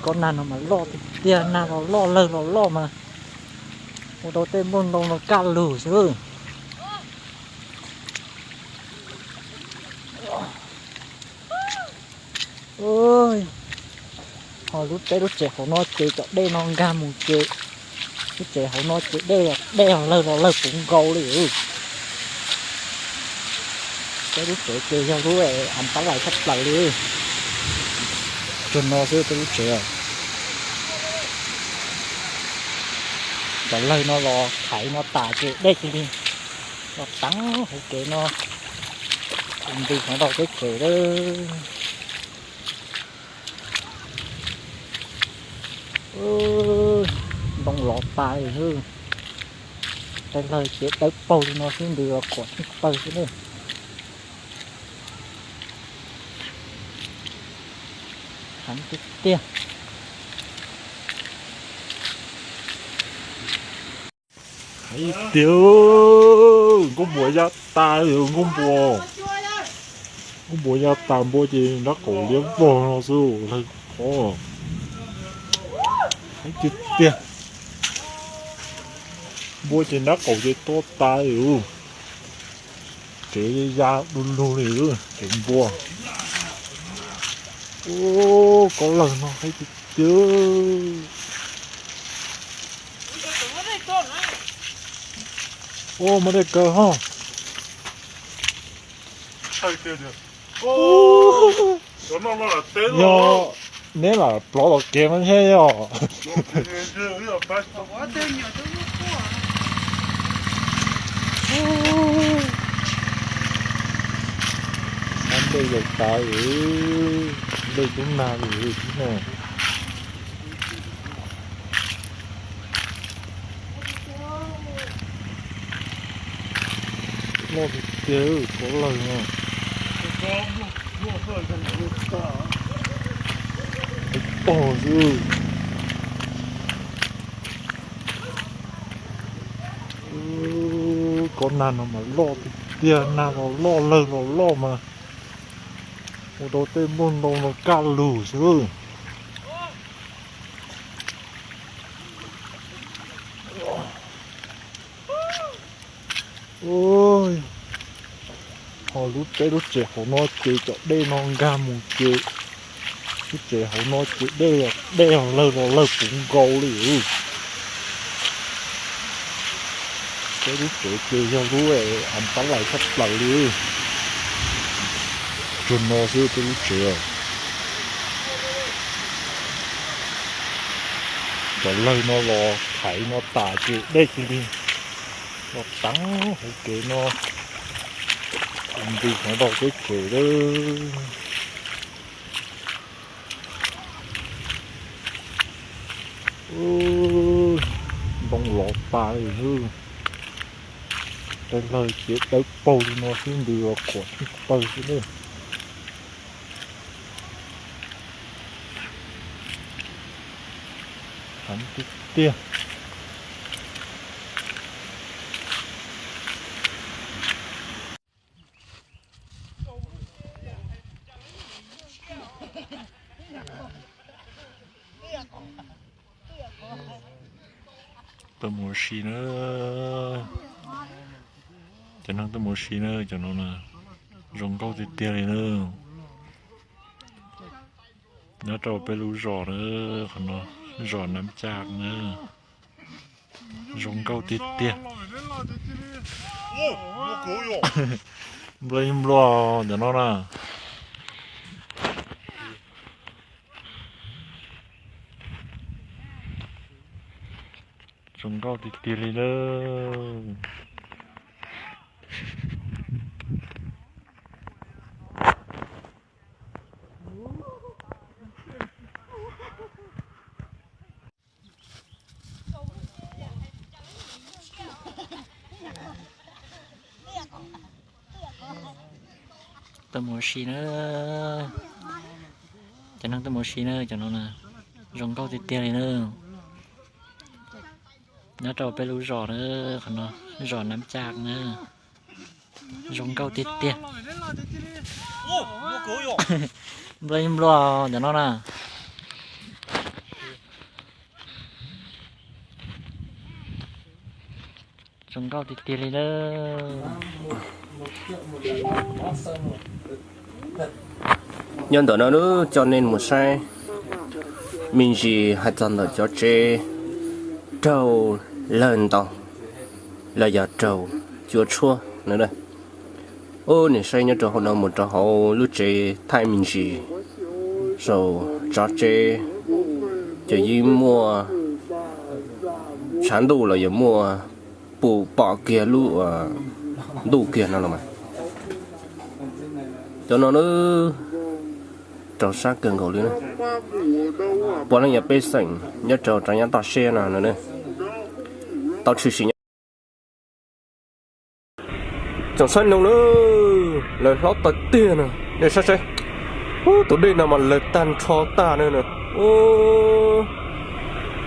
Kob nag no mas loj tiag tiag, nag los loj lawg los loj mas ua rau tej nplooj ntoo no kaj lug xwb. Ho lub peb lub tsev hauv no ces cov dej no nkag mus ces lub tsev hauv no ces dej, dej lawg los lawg puv nkaus li. Peb lub tsev ces yog lub av pab lais tshaj plaws li. Tsuag no xwb peb lub tsev. Cov lawg no los thaiv no tas ces dej cia li los teev hauv kev no, nti hnov rau peb tsev lawm. Ntoo lov tas li. Tej lawg ces dawb paug li no xwb ntws los khuam tib pawg xwb ne. Heev tiag tiag. Hais tiag, nkauj npua ya tas, nkauj npua, nkauj npua ya tas, npua ces nrab qaum liab vog no xwb, lawg qhov. Hais tiag tiag, npua ces nrab qaum ces to tas li. Tsev ya du lug li, tsev npua. Ub, kob lawg no hais tiag tiag. Ub, muaj dej kawg ho. Yog neb lam plov tom kev no thiab yog. Nplej yaus tas li, nplej tub nag li no. Loj tiag tiag, kob lawg no. Pog xwb. Kob nag no mas loj tiag tiag, nag los loj lawg los loj mas ua rau tej nplooj ntoo no kaj lug xwb. Ho lub peb lub tsev hauv no ces cov dej no nkag mus ces lub tsev hauv no ces dej, dej lawg los lawg puv nkaus li. Peb lub tsev ces yog lub av pab lais tshaj plaws li. Tsuag no xwb peb lub tsev. Cov lawg no los thaiv no tas ces dej cia li los teev hauv kev no, nti hnov rau peb tsev lawm. Ntoo lov tas li xwb. Tej lawg ces dawb paug li no xwb ntws los khuam tib pawg xwb ne. Heev tiag tiag. Tuaj mus ua si na. Cov neeg tuaj mus ua si na, cov no na. Zoo nkauj tiag tiag li na. Nyob rau peb lub zos na, qhov no, zos Nab Caj na. Zoo nkauj tiag tiag. Nplua nplua cov no na. Zoo nkauj tiag tiag li lawm. Tuaj mus ua si na. Cov neeg tuaj mus ua si na, cov no na. Zoo nkauj tiag tiag li na. Nyob rau peb lub zos na, qhov no, zos Nab Caj na. Zoo nkauj tiag tiag. Nplua nplua cov no na. Zoo nkauj tiag tiag li na. Nyob ntawm no lub coj nej mus saib me ntsis hais txog ntawm cov tsev raug lawg ntaus los yog raug cua tshuab no. Ub, nej saib nyob rau hauv no mus rau hauv lub tsev thaij me ntsis saum tsob tsev, ces yeej muaj tshav ntuj los yog muaj pum pom kiag lub ntuj kiag no los mas. Cov no na, raug sab kawg nkaus li na. Puav leej yog pej xeem nyob rau rau nyab toj siab no no, tau tshwm sim nyob. Tsoom saib noog na, lawv hlob tawg tiag no, nej saib saib. Ub, tus dej no mas lawg tag nrho tag no na. Ub,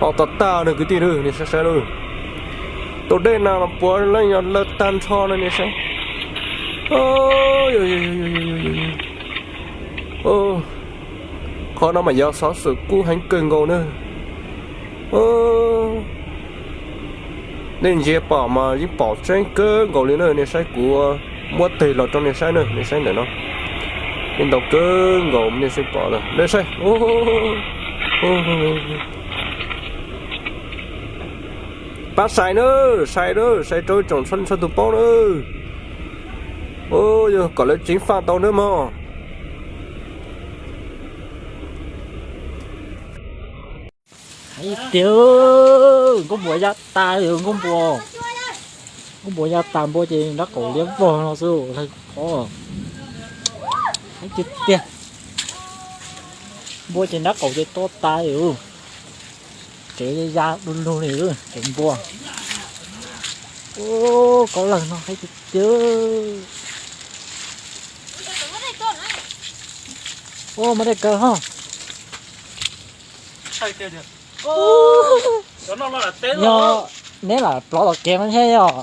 ho tag tag no kwv tij na, nej saib saib na. Tus dej no mas puav leej yog lawg tag nrho no, nej saib. Qhov no mas yog xov xwm kub heev kawg nkaus na. Nej ntsia pom mas yeej pom tseeb kawg nkaus li na, nej saib kuv muab teg los rau nej saib na, nej saib ntawm no. Yeej ntau kawg nkaus nej saib pom na, nej saib. Pab sai na, sai na, sai rau tsoom txhua txhua tus paub na. Ub, yog kom lawv ceev faj tau nawb mog. Hais tiag, nkauj npua ya tas, nkauj npua, nkauj npua ya tas, npua ces nrab qaum liab vog no xwb, lawg qhov. Hais tiag tiag, npua ces nrab qaum ces to tas, tsev ya du lug li, tsev npua. Ub, koj lawg no hais tiag tiag. Ub, muaj dej kawg ho. Yog neb lam plov tom kev no thiab yog.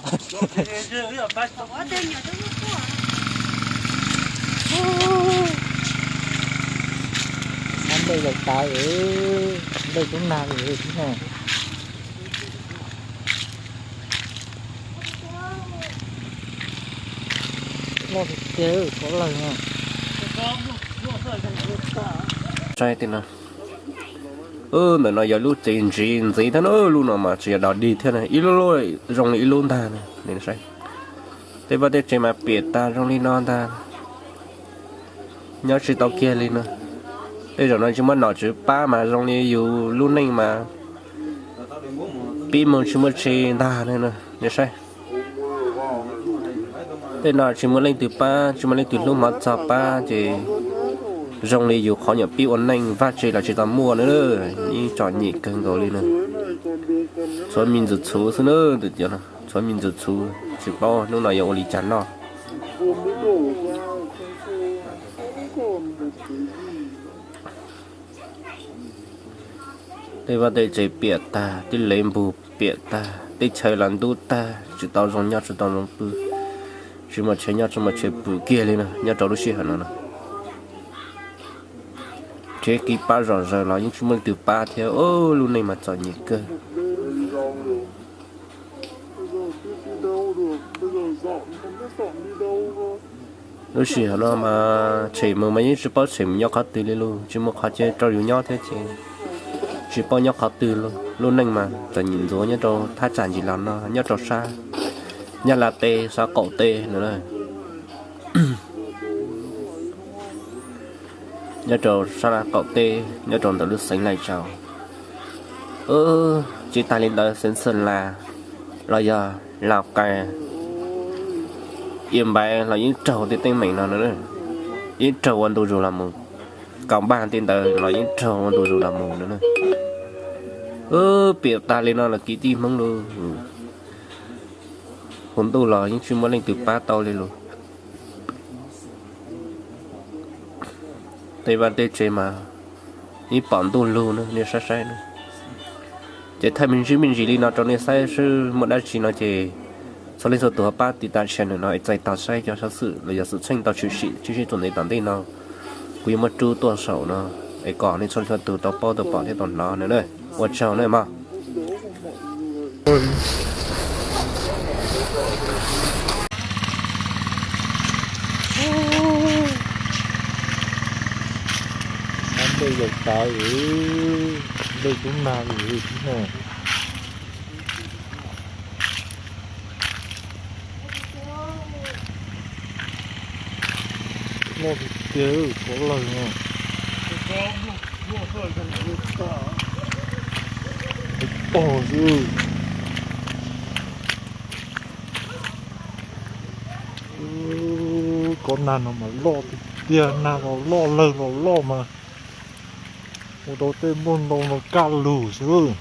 Nab nplej yaus tas, nplej tub nag li no. Loj tiag tiag, koj lawg no. Saib tej no. Ntawm no yog lub tsev ntxiv ntxiv thiab na, lub no mas tsis yog dog dig thiab na, ib lub zoo li ib lub ntag na. Tej vaj tej tsev mas piam tas zoo li no ntag, nyob tsis tau kiag li no. Tej zaum no tsis muaj nom tswv pab mas zoo li yus lub neej mas pib moog tsis muaj tsi ntag na, nej saib. Tej no tsis muaj leej twg pab, tsis muaj leej twg hlub hmov txog pab ces zoo li yus qhov nyuam pib ua neej vaj tse los tsis tau muaj na, yeej txom nyem kawg nkaus li na. Tshuav me ntxwv txhuv xwb na, tus tias no tshuav me ntxwv txhuv, tsis paub hnub no yuav ua li cas noj. Tej vaj tej tsev piam tag, tej lev npug piam tag, tej chaw los ntub tag, tsis tau zoo nyob tsis tau zoo pw, tsis muaj chaw nyob tsis muaj chaw pw kiag li na, nyob rau lub sij hawm no na. Rhiab kib pab zom zaws los yeej tsis muaj leej twg pab thiab, lub neej mas txom nyem kawg. Lub sij hawm no mas tshem mus mas yeej tsis paub tshem mus nyob qhov twg li lauj, tsis muaj qhov chaw rau yus nyob thiab ces tsis paub nyob qhov twg lauj. Lub neej mas txom nyem ntxuav nyob rau thaj tsam ntsis los no, nyob rau sab Nyab Laj teb, sab qaum teb no. Nyob rau sab qaum teb, nyob rau ntawm lub xeev Laij Tsaus. Tsis tas li ntawd, xeev Xeeb Las los yog Lauj Kaim, Yia Npaiv los yeej raug tej teeb meem no, yeej raug ua ntu zus los mus. Kaus Npaj tej ntawd los yeej raug ua ntu zus los mus no. Piam tag li no los kwv tij Hmoob lauj, hmo ntuj los yeej tsis muaj leej twg pab tau li lauj. Tej vaj tej tsev mas yeej pom ntuj lug na, nej saib saib na. Ces thaij me ntsis me ntsis li no rau nej saib xwb, muaj dab tsi no ces txhua leej txhua tus ho pab tiv tas channel no es txais tos saib cov xov xwm los yog xwm txheej tau tshwm sim tshwj xeeb tuaj ntev tom ntej no, kuv yuav muab rub tuaj saum no es kom nej txhua leej txhua tus tau paub tau pom thiab tau hnov na. Ua tsaug na mog. Dej yaus tas, dej tub nag li no. Loj tiag tiag, kov lawg no. Tog xwb. Kov nag no mas loj tiag tiag, nag los loj lawg los loj mas ua rau tej nplooj ntoo no kaj lug xwb.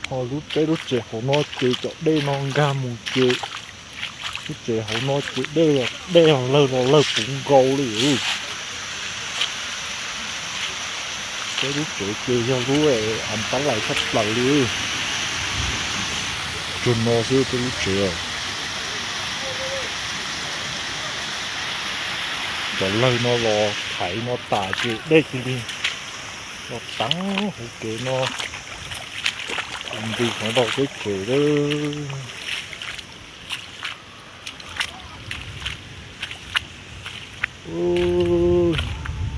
Ho lub peb lub tsev hauv no ces cov dej no nkag mus ces lub tsev hauv no ces dej, dej lawg los lawg puv nkaus li. Peb lub tsev ces yog lub av pab lais tshaj plaws li. Tsuag no xwb peb lub tsev. Cov lawg no los thaiv no tas ces dej cia li los tag hauv kev no, nti qhov ntau peb tsev lawm.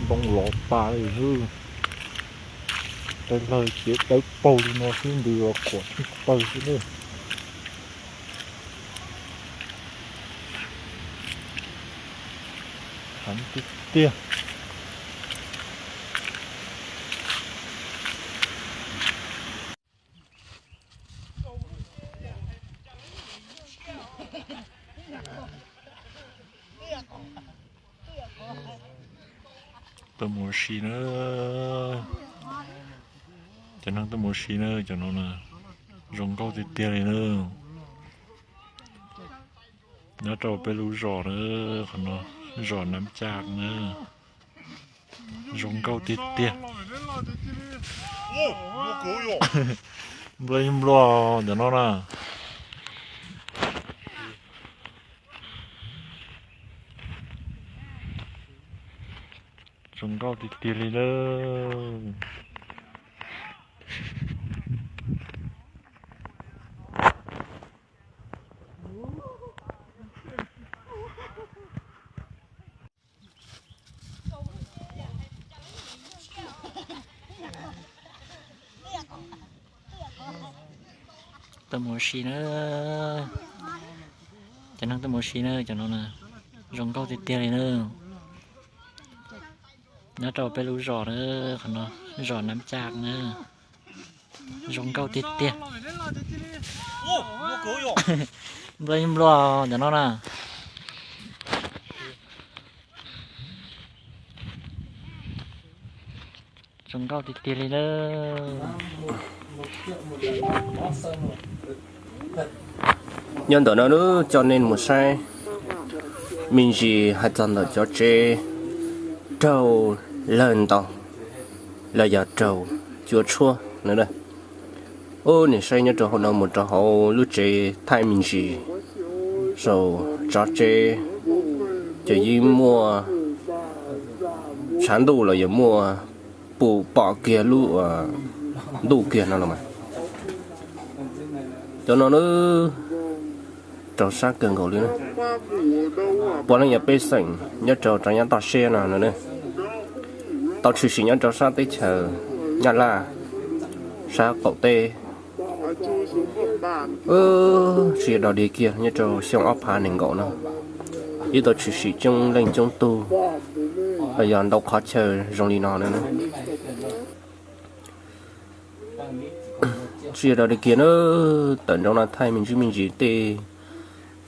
Ntoo lov tas li xwb. Tej lawg ces dawb paug li no xwb, ntws los khuam tib pawg xwb na. Heev tiag tiag. Tuaj mus ua si na. Cov neeg tuaj mus ua si na, cov no na. Zoo nkauj tiag tiag li na. Nyob rau peb lub zos na, qhov no, zos Nam Cam na. Zoo nkauj tiag tiag. Nplua nplua cov no na. Zoo nkauj tiag tiag li lawm. Tuaj mus ua si na. Cov neeg tuaj mus ua si na, cov no na. Zoo nkauj tiag tiag li na. Nyob rau peb lub zos na, qhov no, zos Nam Cam na. Zoo nkauj tiag tiag. Nplua nplua cov no na. Zoo nkauj tiag tiag li lawm. Nyob ntawm no lub coj nej mus saib me ntsis hais txog ntawm cov tsev raug lawg ntaus los yog raug cua tshuab na. Ub, nej saib nyob rau hauv no mus rau hauv lub tsev thaij me ntsis saum tsob tsev, ces yeej muaj tshav ntuj los yog muaj pum pom kiag lub ntuj kiag no los mas. Cov no na, raug sab kawg nkaus li na. Puav leej yog pej xeem nyob rau rov nyab toj siab no na, tau tshwm sim nyob rau sab teb chaws Nyab Laj, sab qaum teb. Tsis yog dog dig kiag nyob rau xyoo ob phav nees nkaum no, yeej tau tshwm sim coob leej coob tug los yog ntau qhov chaw zoo li no na. Tsis yog dog dig kiag na, tawm nroo no thaij me ntsis me ntsis tej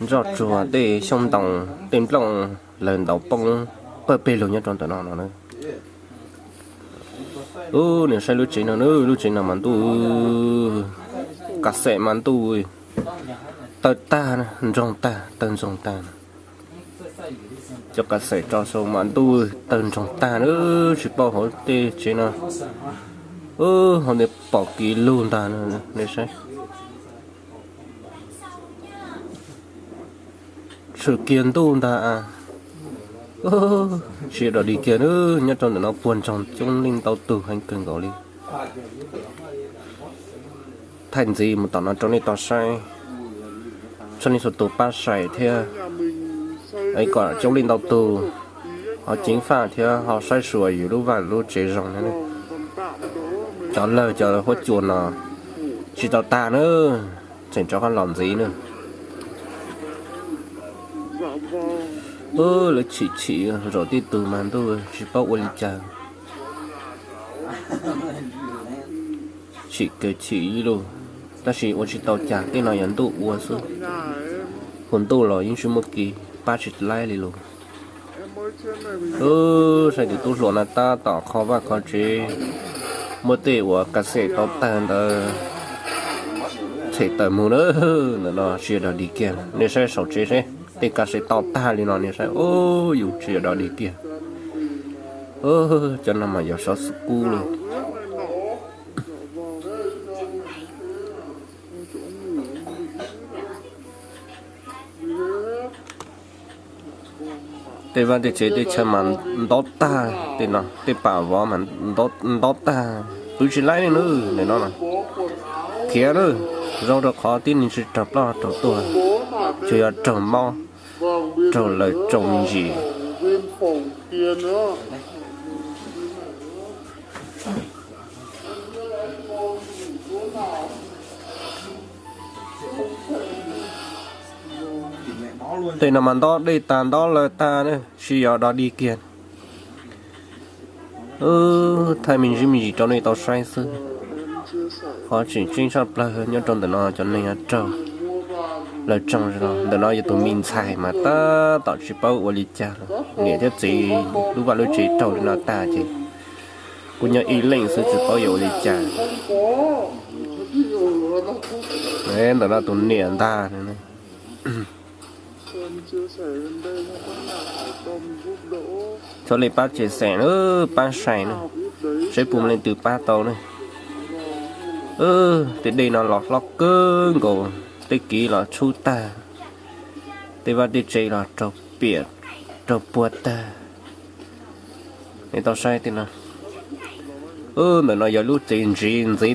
ntsoj tsuag, tej xyoob ntoo, tej nplooj lawg ntaus poob pawg peg lug nyob rau ntawm no no na. Ub, nej saib lub tsev no na, lub tsev no mas ntuj, kav xem mas ntuj tawg tag, ntsoog tag, tawg ntsoog tag. Cov kav xem tso saum mas ntuj tawg ntsoog tag na, tsis paub hauv tej tsev no. Ub, hauv ntawd pom kev lug ntag, nej saib. Tshwm kiag ntuj ntag. Tsis yog dog dig kiag na, nyob rau ntawm no puag ntsoog coob leej ntau tug heev kawg nkaus li. thaij ntxiv mus tom no rau nej tau saib. Txhua leej txhua tus pab saib thiab, es kom coob leej ntau tus ho ceev faj thiab ho saib xyuas yus lub vaj lub tsev zoo na. Cov lawg cov huab cua no tsis tau tag na, tseem rov qab los ntxiv na. Lawv chim chim zaum tib tug mas ntuj tsis paub ua li cas. Chim kawg chim ib lus, tab sis ua tsis tau cas, tej no yog ntuj ua xwb. Hus ntuj los yeej tsis muaj kis, pab tsis laib li lus. Saib tus tub hluas no tab tom kho vaj kho tsev, muab tej uas ka xem tau tag ntawd them tawm mus na. Ntawm no tsis yog dog dig kiag, nej saib saum tsev seb tej ka xem tau tag li no, nej saib, yus tsis yog dog dig kiag. Cov no mas yog sov xwb kub li. Tej vaj tej tsev tej chaw mas ntaub tag, tej no tej pam vov mas ntaub tag, pw tsis laib li na. Ntawm no khiav na, zoo rau qhov tib neeg tsis raug ploj raug tuag, tsuas yog raug mob, raug lawv tsaus me ntsis. Tej no mas ntaub dej tag ntaub lawv tag na, tsis yog dog dig kiag. Thaij me ntsis me ntsis rau nej tau saib xwb. Qhov tseem ceeb tshaj plaws nyob rau ntawm no cov neeg raug lawv tsaus, ntawm no yog tus me ntxhais mas tab tom tsis paub ua li cas, niam thiab txiv lub vaj lub tsev raug li no tag ces kuj nyob ib leeg xwb tsis paub yuav ua li cas. Ntawm no tus niam ntag. Thov nej pab tsis xeem na, pab saib na, saib puas muaj leej twg pab tau ne. Tej dej no los hlob kawg nkaus, tej kiv los tshub tag, tej vaj tej tsev los raug piam raug puag tag. Nej tau saib tej no, ntawm no yog lub tsev ntxiv ntxiv